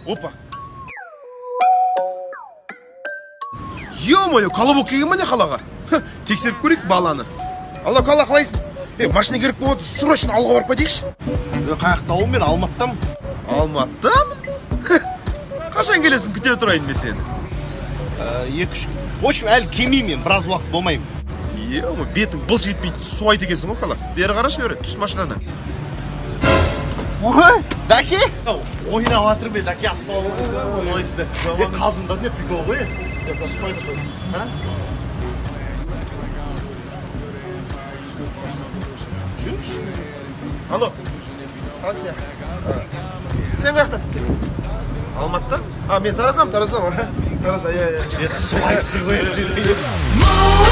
Опа! Ё-моё, колобок келген ба не қалаға? Ха, тексеріп көрейік баланы. Алло, Кала, қалайсың? Е, машина керек болып отыр, срочно ауылға барып қайтайықшы. Е, қаяқта ауыл? Мен Алматыдамын. Алматыдамын? Ха, қашан келесің, күте тұрайын мен сені. 2-3 күн. В общем, әлі келмеймін мен, біраз уақыт болмаймын. Ё-моё, бетің былш етпей суайды екенсің ғой, Кала. Бері қарашы, бері, түс машинадан. Ой, дәке! Ойнап жатыр мен, дәке, ассалаумағалейкум. Қалайсыздар? Е, қалжыңдадым, не прикол ғой. А? Алло. Қалайсың? Сен қаяқтасың сен? Алматыда? А, мен Тараздамын, Тараздамын. Аха. Таразда, иә, иә. Е, суайтсың ғой сен.